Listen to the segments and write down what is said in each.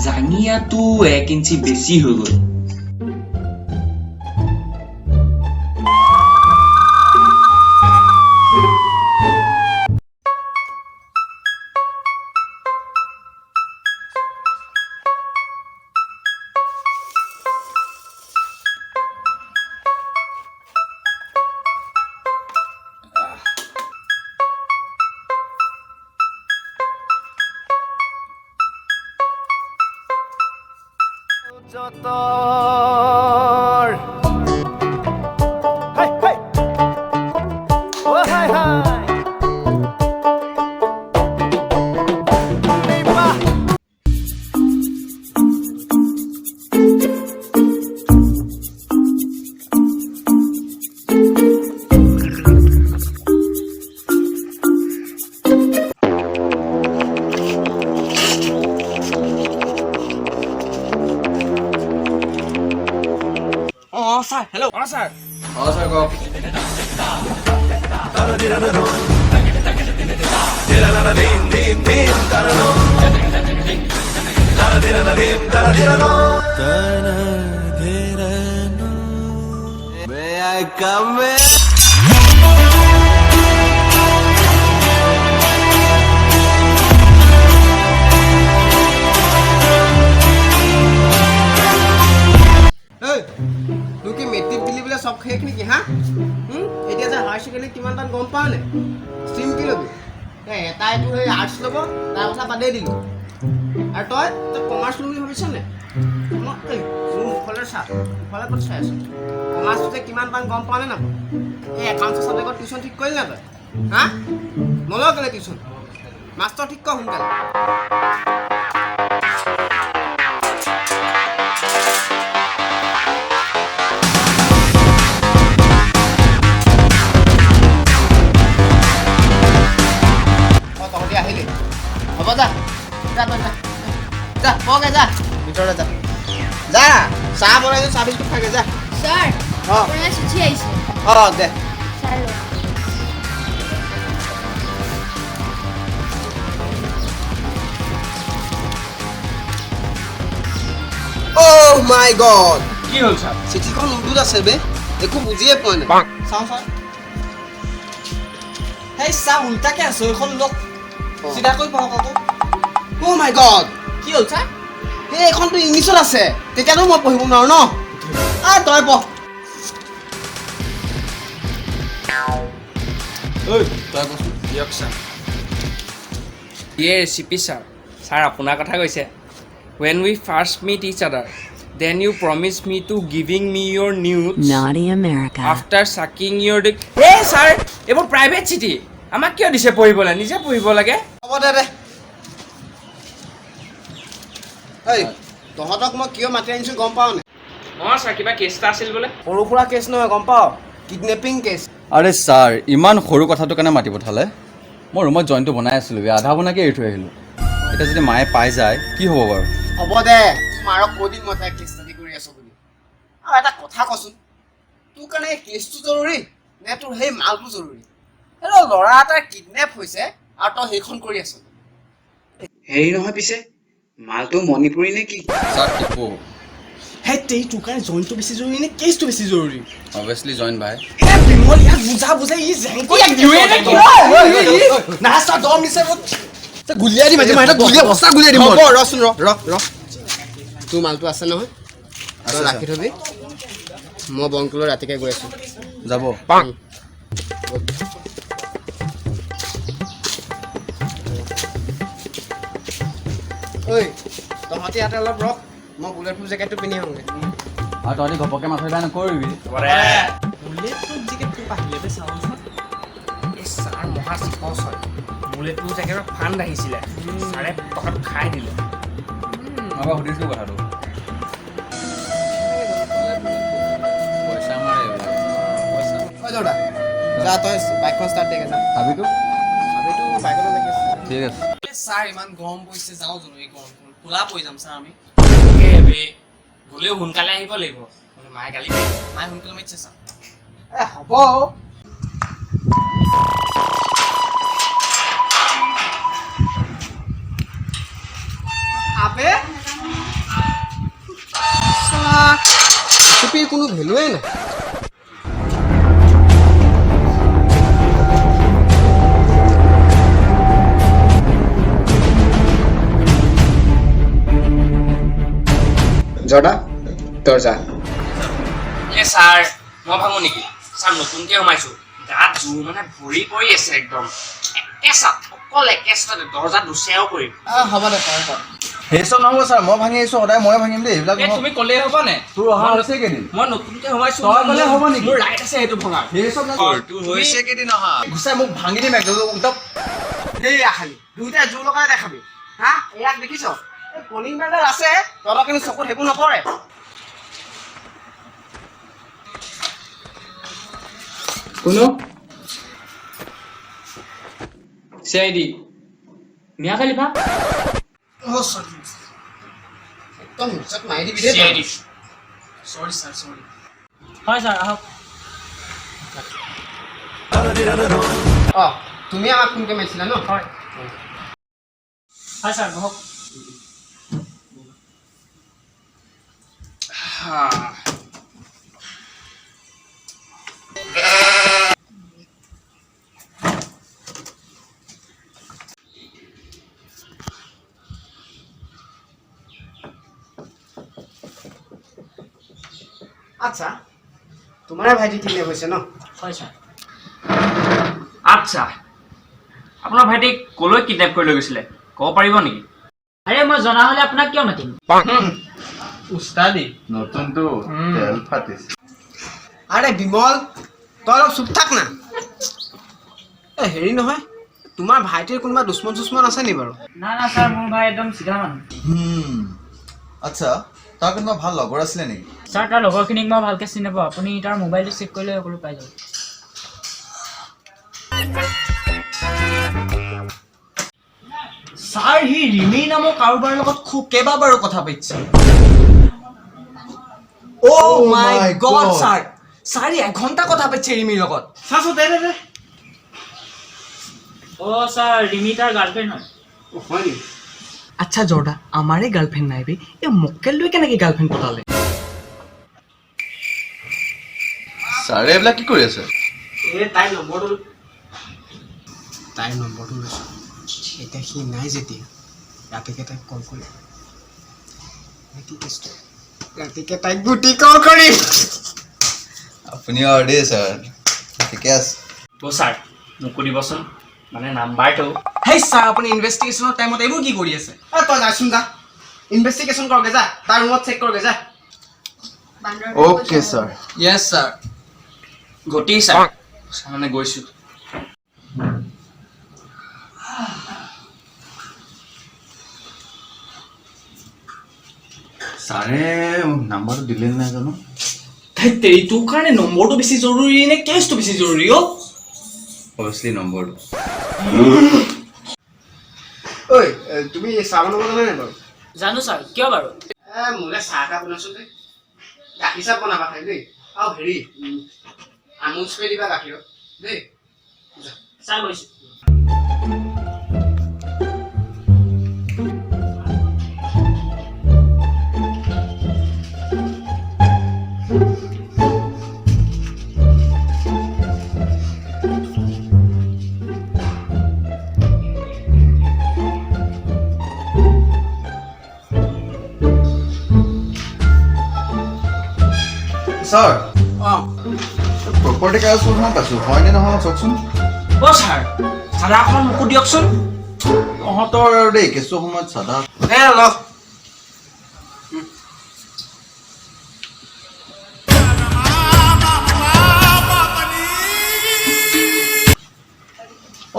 জাঙিয়াটো 1 inch বেছি হৈ গ'ল। যতৰ হাই হাই অ হাই হাই বাহ। অঁ ছাৰ, হেল্ল', অঁ ছাৰ। অঁ ছাৰ, কওক। May I come in? ঐ, তোৰ কি মেট্ৰিক দিলি বোলে চব শেষ নেকি হা? এতিয়া যে হায়াৰ ছেকেণ্ডেৰী কিমান টান গম পাৱ নে? ষ্ট্ৰীম কি ল'বি? এই এটাইতো সেই আৰ্টছ ল'ব, তাৰ কথা বাদেই দিলোঁ। আৰু তই কমাৰ্চ ল'ম বুলি ভাবিছ নে? মই এই মোৰ মুখলৈ চা, মুখলৈ ক'ত চাই আছ? কমাৰ্চটো যে কিমান টান গম পাৱ নে নাপাৱ? এই একাউণ্টছৰ ছাবজেক্টত টিউশ্যন ঠিক কৰিলি নাই তই? হা, নলৱ কেলে টিউশ্যন? মাষ্টৰ ঠিক কৰ সোনকালে। অঁ, তহঁতি আহিলি, হ'ব, যা যা, তই যা যা, পঢ়গে যা, ভিতৰলৈ যা যা। চাহ বনাইছোঁ, চাহ বিস্কুট খাগে যা। ছাৰ। অঁ। আপোনাৰ চিঠি আহিছে। অঁ, দে। চাই লওক। অ' মাই গড! কি হ'ল ছাৰ? চিঠিখন উৰ্দুত আছে বে, একো বুজিয়ে পোৱা নাই। চাওঁ ছাৰ। সেই চাহ উল্টাকে আছে, এইখন লওক, চিধাকৈ পঢ়ক আকৌ। অ' মাই গড! কি হ'ল ছাৰ? সেই এইখনতো ইংলিছত আছে, তেতিয়াতো মই পঢ়িব নোৱাৰো ন। আ, তই পঢ়। ঐ, তই কচোন। দিয়ক sir. Dear recipe sir, sir আপোনাৰ কথা কৈছে। When we first meet each other, then you promise me to giving me your nudes Naughty America. After sucking your dick. এই ছাৰ, এইবোৰ প্ৰাইভেট চিঠি, আমাক কিয় দিছে পঢ়িবলৈ? নিজে পঢ়িব লাগে। হ'ব দে দে। ঐ, তহঁতক মই কিয় মাতি আনিছোঁ গম পাৱ নে? অঁ ছাৰ, কিবা কেছ এটা আছিল বোলে। সৰু সুৰা কেছ নহয়, গম পাৱ? Kidnapping cash. আৰে ছাৰ, ইমান সৰু কথাটোৰ কাৰণে মাতি পঠালে? মই ৰুমত জইনটো বনাই আছিলোঁ, আধা বনাকে এৰি থৈ আহিলোঁ। এতিয়া যদি মায়ে পাই যায় কি হ'ব বাৰু? হ'ব দে, মাৰক কৈ দিম মই তাই কেছ ষ্টাডি কৰি আছো বুলি। আৰু এটা কথা কচোন, তোৰ কাৰণে এই কেছটো জৰুৰী নে তোৰ সেই মালটো জৰুৰী? হেৰ, ল'ৰা এটা কিডনেপ হৈছে আৰু তই সেইখন কৰি আছ। হেৰি নহয়, পিছে মালটো মণিপুৰী নে কি? ছাৰ, টিপু। সেই তেই, তোৰ কাৰণে জইনটো বেছি জৰুৰী নে কেছটো বেছি জৰুৰী? অভিয়াছলি জইন ভাই। এ বিমল, ইয়াক বুজা বুজাই ই জেং কৰি না ছাৰ, দম দিছে মোক। গুলিয়াই দিম আজি মই সিহঁতক, গুলিয়াই বস্তা গুলিয়াই দিম। হ'ব, ৰচোন, ৰ ৰ ৰ। তোৰ মালটো আছে নহয়? তই ৰাখি থবি, মই বংকুলৈ ৰাতিকে গৈ আছোঁ। যাব। উম। ঐ, তহঁতি ইয়াতে অলপ ৰখ, মই বুলেট প্ৰুফ জেকেটটো পিন্ধি আহোঁগৈ। আৰু তহঁতি ঘপককৈ মাথা বেয়া নকৰিবি। বুলেট প্ৰুফ জেকেটটো আহিলে বে, চাওঁচোন। এই ছাৰ মহা চিকচ হয়। বুলেট প্ৰুফ জেকেটৰ ফাণ্ড আহিছিলে, ছাৰে টকাটো খাই দিলে। মই এবাৰ সুধিছিলোঁ কথাটো, পইচা মাৰে এইবিলাক। ঐ দৌৰা, যা, তই বাইকখন ষ্টাৰ্ট দেগে যা। চাবিটো? চাবিটো বাইকতে লাগি আছে। ঠিক আছে। ছাৰ, ইমান গৰম পৰিছে, যাওঁ জানো? এই গৰমখন ক'লা পৰি যাম ছাৰ আমি। তাকে বে, গ'লেও সোনকালে আহিব লাগিব, নহ'লে মায়ে গালি পাৰিব। মায়ে সোনকালে মাতিছে ছাৰ। এ হ'ব। আবে। পিৰ কোনো ভেলুৱেই নাই। জৰ্দা, দৰ্জা। এ ছাৰ, মই ভাঙো নেকি ছাৰ? নতুনকৈ সোমাইছোঁ, গাত জোৰ মানে ভৰি পৰি আছে একদম। একে চাট, অকল একে চাটতে দৰ্জা দুচেও কৰিম। হ'ব দে, কৰ কৰ। সেই চব নহ'ব ছাৰ, মই ভাঙি আহিছোঁ, সদায় মই ভাঙিম দেই এইবিলাক এ নহ'ব। তুমি ক'লেই হ'ব নে? তোৰ অহা হৈছে কেইদিন? মই নতুনকৈ সোমাইছোঁ। তই ক'লে হ'ব নেকি? মোৰ ৰাইট আছে সেইটো ভঙাৰ। সেই চব তোৰ হৈছে কেইদিন অহা? গুচাই মোক ভাঙি দিম একদম একদম। দেই, খালি দুয়োটাই জোৰ লগাই দেখাবি। হা, ইয়াক দেখিছ, এই কলিং বেলডাল আছে, তহঁতৰ কিন্তু চকুত সেইবোৰ নপৰে। কোনো CID মিয়া খালিফা। একদম হিচাপ মাৰি দিবি দেই। CID. চৰি ছাৰ, চৰি। হয় ছাৰ, আহক। অঁ, তুমি আমাক ফোনকৈ মাৰিছিলা ন? হয় হয় ছাৰ, বহক। হা। আচ্ছা, তোমাৰে ভাইটি কিডনেপ হৈছে ন? হয় ছাৰ। আচ্ছা, আপোনাৰ ভাইটিক ক'লৈ কিডনেপ কৰি লৈ গৈছিলে ক'ব পাৰিব নেকি? আৰে, মই জনা হ'লে আপোনাক কিয় মাতিম? উস্তাদি। নতুনটো তেল ফাটিছে। আৰে বিমল, তই অলপ চুপ থাক না। এ হেৰি নহয়, তোমাৰ ভাইটিৰ কোনোবা দুশ্মন চুশ্মন আছে নি বাৰু? না না ছাৰ, মোৰ ভাই একদম চিধা মানুহ। আচ্ছা, তাৰ কোনোবা ভাল লগৰ আছিলে নেকি? ছাৰ, তাৰ লগৰখিনিক মই ভালকৈ চিনি নাপাওঁ। আপুনি তাৰ মোবাইলটো চেক কৰিলে সকলো পাই যাব। ছাৰ, সি ৰিমি নামৰ কাৰোবাৰ লগত খুব কেইবাবাৰো কথা পাতিছে। অ' মাই my god. God. Sir, sir, ই এঘণ্টা কথা পাতিছে ৰিমিৰ লগত। চাচোন, দে দে দে। অ' ছাৰ, ৰিমি তাৰ গাৰ্লফ্ৰেণ্ড হয়। হয় নেকি? আচ্ছা জৰ্দা, আমাৰে গাৰ্লফ্ৰেণ্ড নাই বে, এই মক্কেলটোৱে কেনেকে গাৰ্লফ্ৰেণ্ড পতালে? ছাৰে এইবিলাক কি কৰি আছে? এই তাইৰ নম্বৰটো লৈছোঁ। এতিয়া সি নাই যেতিয়া, ৰাতিকে তাইক কল কৰিম। কি কেছটো, ৰাতিকে তাইক গুটি কল কৰিম। আপুনি আৰু দেই ছাৰ, ঠিকে আছে। অ' ছাৰ, মোকো দিবচোন মানে নাম্বাৰটো। হেই ছাৰ, আপুনি ইনভেষ্টিগেশ্যনৰ টাইমত এইবোৰ কি কৰি আছে? অ, তই যাচোন, যা, ইনভেষ্টিগেশ্যন কৰগে যা, তাৰ ৰুমত চেক কৰগে যা। Okay sir. য়েছ ছাৰ। গতি ছাৰ, ছাৰ মানে গৈছোঁ। ছাৰে নাম্বাৰটো দিলে নাই জানো। ধেত তেৰি, তোৰ কাৰণে নম্বৰটো বেছি জৰুৰী নে কেছটো বেছি জৰুৰী অ'? অভিয়াছলি নম্বৰটো। ঐ, তুমি চাহ বনাব জানা নাই বাৰু? জানো ছাৰ, কিয় বাৰু? এ মোলৈ চাহ একাপ বনাচোন দেই। গাখীৰ চাহ বনাবা খালি দেই, আৰু হেৰি আমুল স্প্ৰে দিবা গাখীৰত দেই। যা। ছাৰ, গৈছোঁ। ছাৰ। অঁ। প্ৰপাৰ্টি কাগজ কেইখনমান পাইছোঁ, হয়নে নহয় চাওকচোন। অ' ছাৰ, চাদা অকণমান মোকো দিয়কচোন। তহঁতৰ আৰু দেই, কেঁচুৰ সময়ত চাদা। এ ল।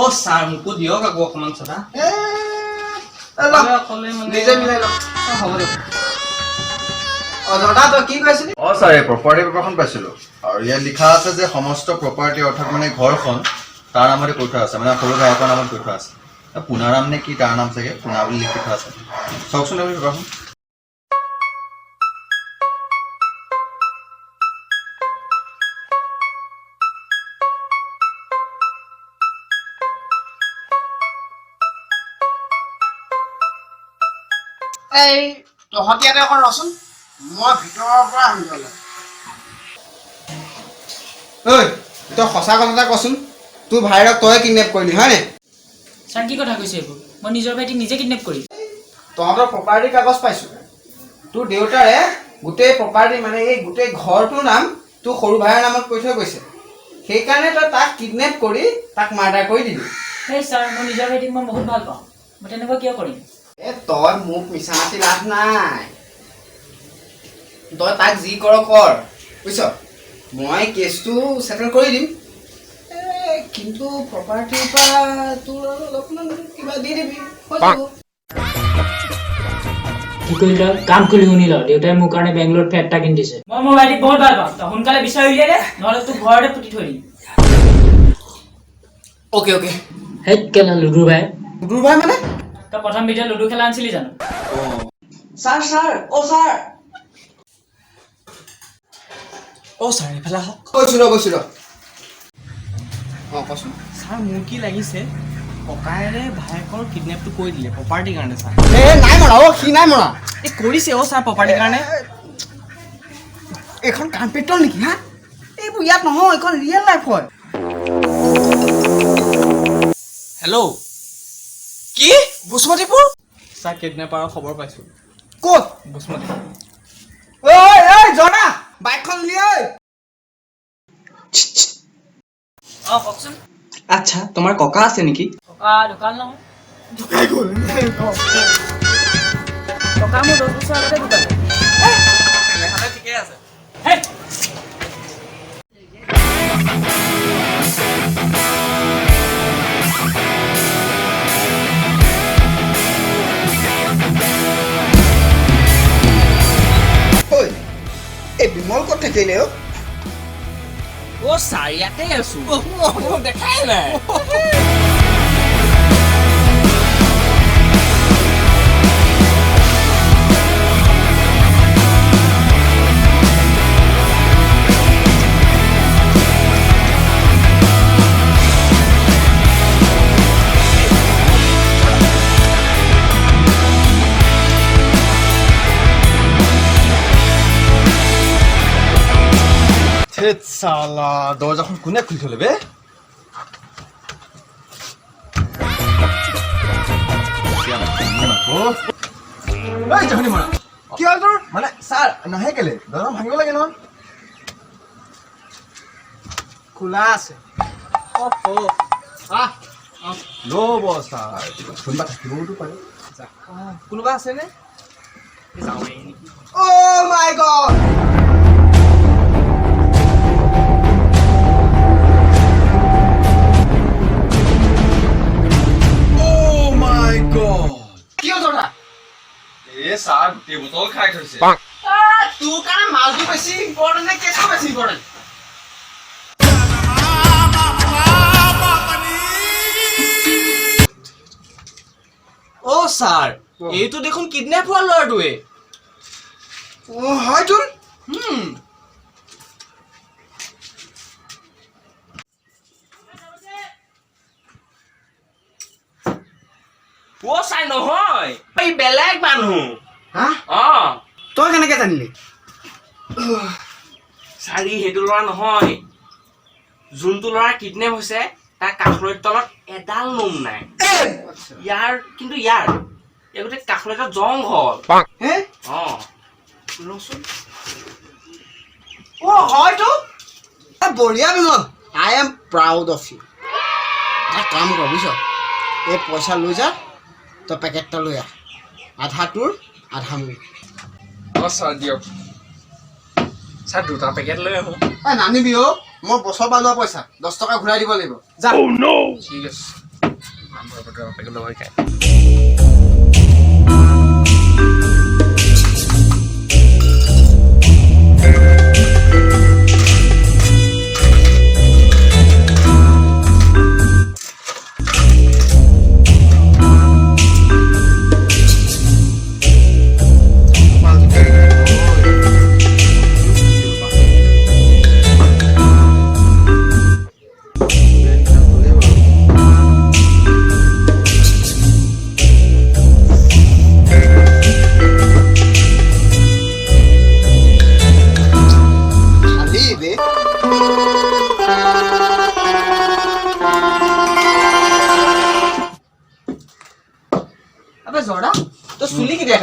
অ' ছাৰ, মোকো দিয়ক আকৌ অকণমান চাদা। এ ল। অকলে মানে। নিজে মিলাই ল। হ'ব দিয়ক। অ দাদা, তই কি কৈছিলি? অঁ ছাৰ, এই প্ৰপাৰ্টি পেপাৰখন পাইছিলোঁ আৰু ইয়াত লিখা আছে যে সমস্ত প্ৰপাৰ্টি, অৰ্থাৎ মানে ঘৰখন তাৰ নামতে কৈ থোৱা আছে, মানে সৰু ভায়েকৰ নামত কৈ থোৱা আছে। পোনাৰাম নে কি তাৰ নাম চাগে, পোনা বুলি লিখি থোৱা আছে। চাওকচোন আপুনি পেপাৰখন। এই তহঁতি ইয়াতে অকণ ৰচোন, মই ভিতৰৰ পৰা আহিব অলপ। ঐ, তই সঁচা কথা এটা কচোন, তোৰ ভাইৰক তই কিডনেপ কৰিলি হয়নে? ছাৰ, কি কথা কৈছে এইবোৰ? মই নিজৰ ভাইটিক নিজে কিডনেপ কৰিম? তহঁতৰ প্ৰপাৰ্টিৰ কাগজ পাইছোঁ। তোৰ দেউতাৰে গোটেই প্ৰপাৰ্টি, মানে এই গোটেই ঘৰটোৰ নাম তোৰ সৰু ভাইৰ নামত কৰি থৈ গৈছে। সেইকাৰণে তই তাক কিডনেপ কৰি তাক মাৰ্ডাৰ কৰি দিলি। সেই ছাৰ, মই নিজৰ ভাইটিক মই বহুত ভাল পাওঁ, মই তেনেকুৱা কিয় কৰিম? এ, তই মোক মিছা মাতি লাভ নাই। তই তাক যি কৰ কৰ, বুজিছ? মই কেছটো ছেটেল কৰি দিম। এ, কিন্তু প্ৰপাৰ্টিৰ পৰা তোৰ আৰু অলপমান কিবা দি দিবি, হৈ যাব। কি কৰিলি তই? কাম খুলি শুনি ল, দেউতাই মোৰ কাৰণে বেংগলোৰত ফ্লেট এটা কিনি দিছে। মই মোৰ ভাইটিক বহুত ভাল পাওঁ। তই সোনকালে বিচাৰি উলিয়াই দে, নহ'লে তোক ঘৰতে পুতি থৈ দিম। Okay okay. সেই কেলা লুডুৰ ভাই। তোৰ ভাই মানে? তই প্ৰথম ভিডিঅ' লুডু খেলা আনিছিলি জানো? ছাৰ, ছাৰ, অ' ছাৰ, অ' ছাৰ, এইফালে আহক। কৈছোঁ ৰ, কৈছোঁ ৰ। অঁ, কচোন। ছাৰ, মোৰ কি লাগিছে, ককায়েৰে ভায়েকৰ কিডনেপটো কৰি দিলে প্ৰপাৰ্টিৰ কাৰণে ছাৰ। এ, নাই মৰা অ', সি নাই মৰা। এই কৰিছে অ' ছাৰ, প্ৰপাৰ্টিৰ কাৰণে। এইখন কাম পেট্ৰল নেকি হা? এইবোৰ ইয়াত নহয়, এইখন ৰিয়েল লাইফ হয়। হেল্ল', কি বসুমতীপুৰ? ছাৰ, কিডনেপাৰৰ খবৰ পাইছোঁ। ক'ত? বসুমতীপুৰ। ঐ ঐ জনা, বাইকখন উলিয়া ঐ। অঁ, কওকচোন। আচ্ছা, তোমাৰ ককা আছে নেকি? ককা ঢুকাল নহয়। ককা মোৰ 10 বছৰ আগতে ঢুকালে। তেনেহ'লে ঠিকে আছে। হেই। ঐ, এই বিমল ক'ত থাকিলে অ'? অ' ছাৰ, ইয়াতে আছো, দেখাই নাই। ধেৎ চালা, দৰ্জাখন কোনে খুলি থলে বে? ঐ জহনী মৰা, কি হ'ল তোৰ? মানে ছাৰ নাহে কেলে? দৰ্জাখন ভাঙিব লাগে নহয়। খোলা আছে। ৰ'ব ছাৰ, কোনোবা থাকিবওতো পাৰে। কোনোবা আছেনে? অ' মাই গড! অ' মাই গড! কি হ'ল জনা? এ ছাৰ, গোটেই বটল খাই থৈছে। তোৰ কাৰণে মালটো বেছি ইম্পৰ্টেণ্ট নে কেছটো বেছি ইম্পৰ্টেণ্ট? অ' ছাৰ, এইটো দেখোন কিডনেপ হোৱা ল'ৰাটোৱে। অ' হয় তোৰ। অ' ছাৰ, নহয়, এই বেলেগ মানুহ। হা? অঁ। তই কেনেকে জানিলি? ছাৰ, ই সেইটো ল'ৰা নহয়। যোনটো ল'ৰা কিডনেপ হৈছে, তাৰ কাষলৈৰ তলত এডাল নোম নাই। ইয়াৰ কিন্তু, ইয়াৰ এই গোটেই কাষলৈটা জংঘল। হে? অঁ। ৰচোন। অ' হয়তো। এ, বঢ়িয়া Bimal, I am proud of you. এটা কাম কৰ, বুজিছ? এই পইচা লৈ যা, তই পেকেট এটা লৈ আহ। আধা তোৰ, আধা মোৰ। অঁ ছাৰ, দিয়ক ছাৰ, দুটা পেকেট লৈ আহোঁ। এই নানিবি অ', মই বছৰ পৰা লোৱা পইচা 10 টকা ঘূৰাই দিব লাগিব, যা। ঠিক আছে, পেকেট ল'ব খাই।